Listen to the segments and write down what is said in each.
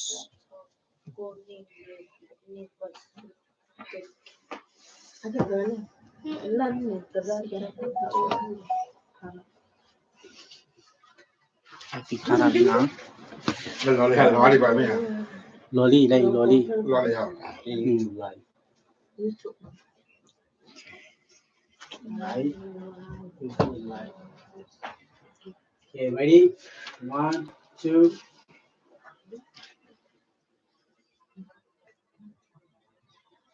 လီၤလံ လီၤလံ လီၤလံ လီၤလံ လီၤလံ လီၤလံ Okay, ready? One, two.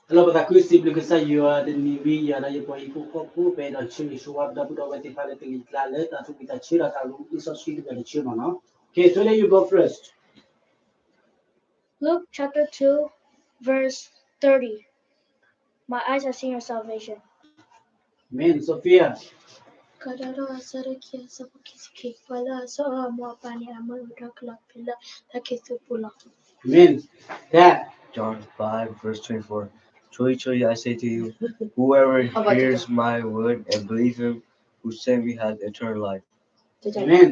Hello, ပသးခုစံးဘျုးကစၢ်ယွၤတနံၤဝံၤ ယွၤဒီးယပှၤဟံၣ်ဖိဃီဖိ ပအဲၣ်ဒိးဆၢဂ့ၤဆၢဝါပဒီပုၢ်ဒီဝဲၢ်သ့ၣ်တဖၣ်လၢကလံၤကျါလၢတၢ်သူၣ်ကံၢ်သးဆၢဒီးတၢ်လူၤအုစီဆှံတဂၤတဆၢမ့ၢ်နီၤ. Okay, Tola, you go first. Luke chapter two, verse thirty. My eyes have seen your salvation. Amen. Sophia. ကၢ်ဒီးအဆၢဒိၣ်ခံ အဆၢဖိခံဆံခံ, ပှၤလၢအစီအီၤအမိၢ်အပၢ်န့ၣ် အမၢအိၣ်ဒီးကလီၤပျံၤလၢတၢ်ခံးသူၣ်ပူၤလီၤ. Amen. That. John five, verse twenty-four. Truly, truly, I say to you, whoever hears my word and believes him who sent me has eternal life. Amen.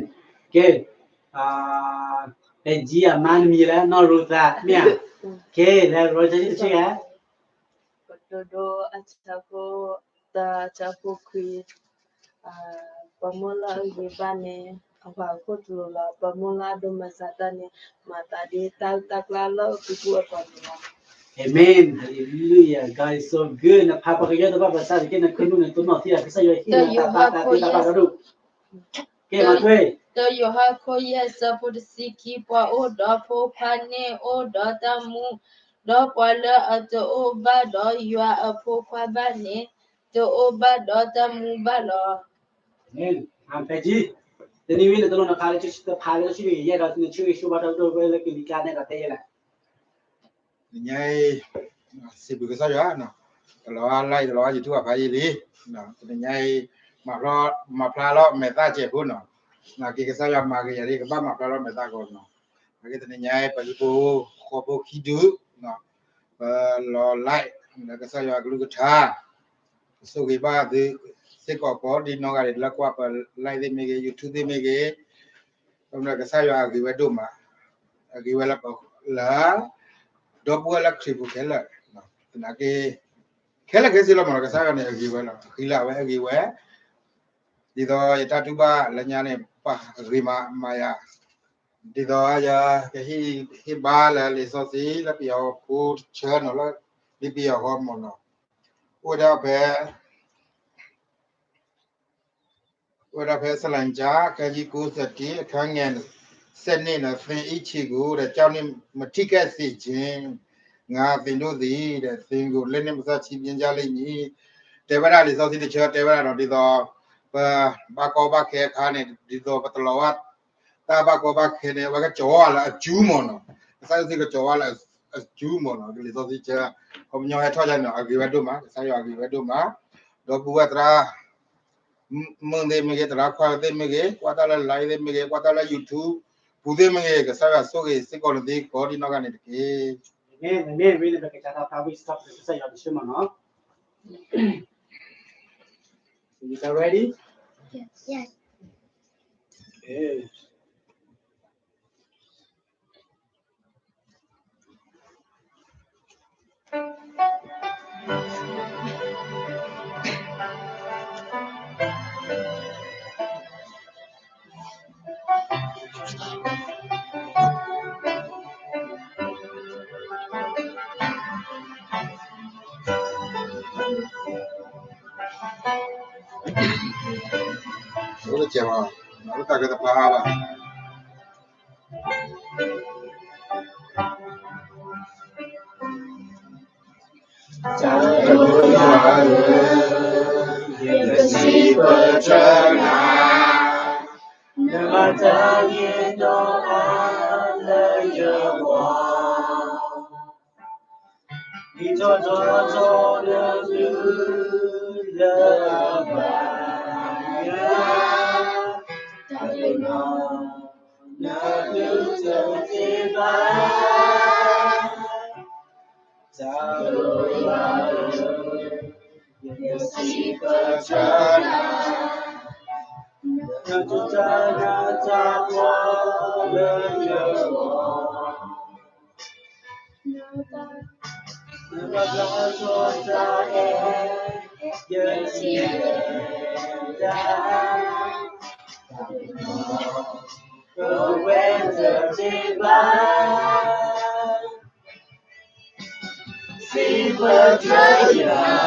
Okay. ဖဲကံအမါနမံၤလၢနီၢ်ရိသး မ့ၢ်ဧါ. Okay, လဲၤရိတဆံဂၤ ကတိၤဒိ အဆၢဖိတၢ အဆၢဖိခွံ, ပှၤမိၢ်လၢအဂ့ၤဘၣ်န့ၣ် အဝၤအခိၣ်တလိၤလီၤ. ပှၤမိၢ်လၢအဒိၣ်မးစးတၢ်န့ၣ် မၤသးဒ်တၢ်အုၣ်တၢ်ကျၢ်လၢအပူၤကွံာ်အပှၤန့ၣ်လီၤ. Amen. Hallelujah. God is so good. နဖးပှၤကညီတဘၣ်ဘၣ်ဆၣ်သနာ်က့ နခ့မုၢ်န့ၣ် တနီၣ်သံအကစၢ်ယွၤဟ့ၣ်နၤတၢ်ဘၣ်တၢ်သ့တၢ်ဘၣ်ဒီဒိၣ်. ကဲမၤထွဲ တၢယိၤဟၣ်ခိၣ်ယဲၢ်အဆၢဖိတဆံခံ, ပှၤအိၣ်ဒီးဖိခွါန့ၣ်အိၣ်ဒီးတၢ်မူ, ဒီးပှၤလၢအတအိၣ်ဘၣ်ဒီးယွၤအဖိခွါဘၣ်န့ၣ် တအိၣ်ဘၣ်ဒီးတၢ်မူဘၣ်လီၤ. ဖဲကံ တနံၤဝံၤန့ၣ် တလိၣ်နဖးလၢ ဖးလၢဆံးယဲၢ်ဒီး နဆၢဂ့ၤဆၢဝါတၢ်ဒိၣ်ဝဲလၢကလံၤကျါန့ၣ်ဒီးတဲယဲၢ်လဲၣ်. တနံၤညါအံၤ စံးဘျုးကစၢ်ယွၤ, တလီၤအါလါအံၤ တလီၤအါ YouTube အဖးယံာ်လံ. တနံၤညါအံၤ မၤဖျါလီၤမဲာ်သၣ် ကဲးဖိနီၤ, နာ်က့ကစၢ်ယွၤမၤဂ့ၤယၤဒ် ကဘၣ်မၤဖျါလီၤမဲာ်သၣ်ကီးနီၤ. နာ်က့တနံၤညါအံၤ ပဟံၣ်ဖိဃီဖိခံဒု ပလီၤ live လၢကစၢ်ယွၤအကလုၢ်ကထါ, ပဆိၣ်ဂ့ၤဘၣ်သုစ့ၢ်ကီးကိးဒ်နီၢ်ဂၤဒဲး လၢကွၢ်ပ live သ့ၣ်မ့ၢ်ဂ့ၤ YouTube သ့ၣ်မ့ၢ်ဂ့ၤ, ကစၢ်ယွၤအဂ့ၤဝဲဒိၣ်မး, အဂ့ၤဝဲလၢ လၢ ဒီပုၢ်ဝဲၢ်လၢခရံာ်ဖိခဲလၢာ်, သနာ်က့ ခဲလၢာ်ခဲဆ့လီၤမးနီၤ ကစၢ်ယွၤန့ၣ်အဂ့ၤဝဲလီၤ, အဃံလၤဝဲအဂ့ၤဝဲ, ဒ်သိးယတၢ်တူၢ်ဘၣ်လၢညါန့ၣ် ပှၤအဂ့ၤမးမၤယၤ, ဒ်သိးယကဟ့ၣ်ဘါလၢလံာ်စီဆှံလၢပယီၤဖိတဆၢနီၤ လၢ ဒ်ပယီၤဟီမးနီၤ, အိၣ်ဝဲဒၣ်ဖဲ အိၣ်ဝဲဒၣ်ဖဲ စလဲၤကၠါ အခန်းကြီး ကိုးဆယ့်တစ် အခန်းငယ် ဆယ့်နှစ် န့ၣ် သင် အင်းခြေကို ဒီးကျောက်နှင့် မထိခိုက်စေခြင်းငှာ သင်တို့သည် သင်ကို လက်နှင့် မစချီပင့်ကြလိမ့်မည်. တဲဝဲဒၣ်လံာ်စီဆှံတဆၢ တဲဝဲဒၣ်ဒီး ဒ်သိး ပဘၣ်ကီဘၣ်ခဲအခါန့ၣ် ဒ်သိးပတလီၤဘၣ် တၢ်ဘၣ်ကီဘၣ်ခဲန့ၣ် အဝဲကကၠီၤဝဲလၢအစုမးနီၤ, ကစၢ်ယွၤစ့ၢ်ကီးကကၠီၤဝဲလၢအစုမးနီၤ, လံာ်စီဆှံတဆၢ ခီပညီဟဲထီၣ်ယါန့ၣ် အဂ့ၤဝဲဒိၣ်မး, ကစၢ်ယွၤအဂ့ၤဝဲဒိၣ်မး, ဒီပုၢ်ဝဲၢ်သရၣ် မုၣ်သ့ၣ်မ့ၢ်ဂ့ၤ သရၣ်ခွါသ့ၣ်မ့ၢ်ဂ့ၤ ကွၢ်တၢ်လၢ live သ့ၣ်မ့ၢ်ဂ့ၤ ကွၢ်တၢ်လၢ YouTube ပူၤသ့ၣ်မ့ၢ်ဂ့ၤ ကစၢ်ယွၤဆိၣ်ဂ့ၤစ့ၢ်ကီးနသ့ကိးဒ်နီၢ်ဂၤန့ၣ်တက့ၢ်. Amen, amen. ဝံၤန့ၣ် ပကစးထီၣ်ဖးဝံ stop ကစၢ်ယွၤတဆၢမးနီၤ. Is that ready? Yes. Yes. Okay. အိၣ်တကဲးဘၣ်, တၢ်ကတဖျါဘၣ်. တၢ်ယွၤဧၢ, ယကစံးပတြၢၤနၤ, နမၤတၢ်ဂ့ၤဒီးအါလၢယဂီၢ်, ဒ်သိးဒီးနကလုၢ်လၢအဘၣ်ယၤ, တၢ်တနီၤ နကလုၢ်တသ့ဘၣ်. တၢ်ယွၤဧၢ, ယကစံးပတြၢၤနၤ, နတၢ်နးတၢ်ဖှီၣ်လၢယဂီၢ်, နဘၣ်ဘျါထီၣ်တၢ်အဲၣ် ယထံၣ်တၢ် ပဝဲတသ့ဘၣ် စံးပတြၢၤယွၤ စံးပတြၢၤ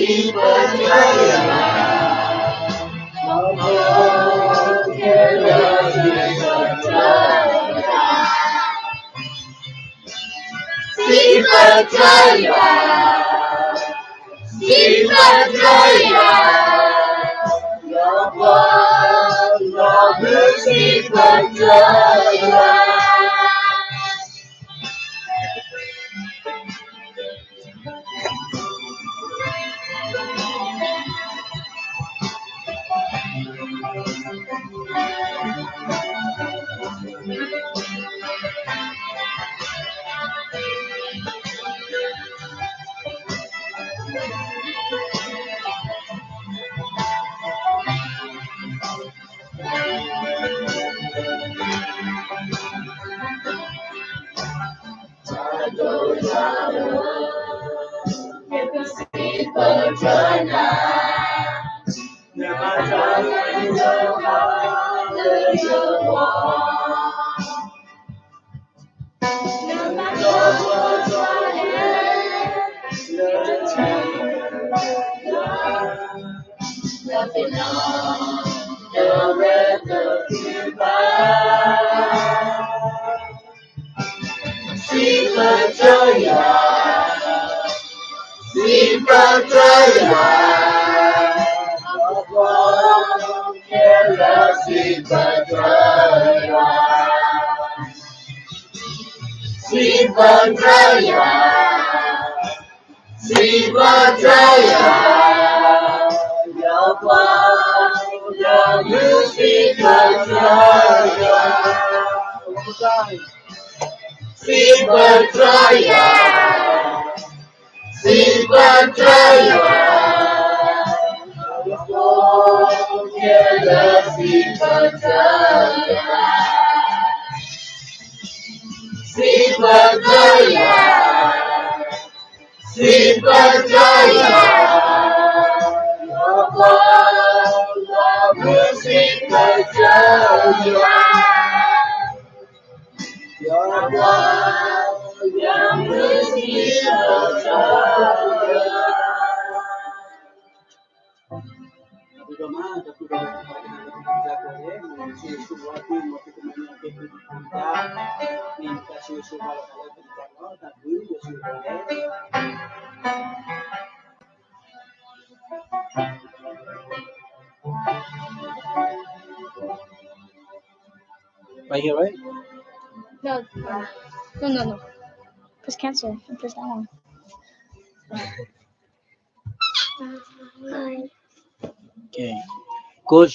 ယွၤ ပဝဲခဲလၢာ် စံးပတြၢၤယွၤ စံးပတြၢၤယွၤ စံးပတြၢၤယွၤ ဒီပုၢ်ဒီဝဲၢ် စံးပတြၢၤယွၤ. စံးပတြၢၤယွၤ, စံးပတြၢၤယွၤ, ဒီပုၢ်ဒီဝဲၢ်ခဲလၢာ် စံးပတြၢၤယွၤ, စံးပတြၢၤယွၤ, စံးပတြၢၤယွၤ, ဒီပုၢ်ဒီဝဲၢ် စံးပတြၢၤယွၤ, စံးပတြၢၤယွၤ, စံးပတြၢၤယွၤ, ဒီပုၢ်ဒီဝဲၢ်ခဲလၢာ် စံးပတြၢၤယွၤ, စံးပတြၢၤယွၤ, စံးပတြၢၤယွၤ, ဒီပုၢ်ဒီဝဲၢ် စံးပတြၢၤယွၤ, ဒီပုၢ်ဒီဝဲၢ် စံးပတြၢၤယွၤ. Right here, right? No, no, no, no. Press cancel and press that one. Okay. Go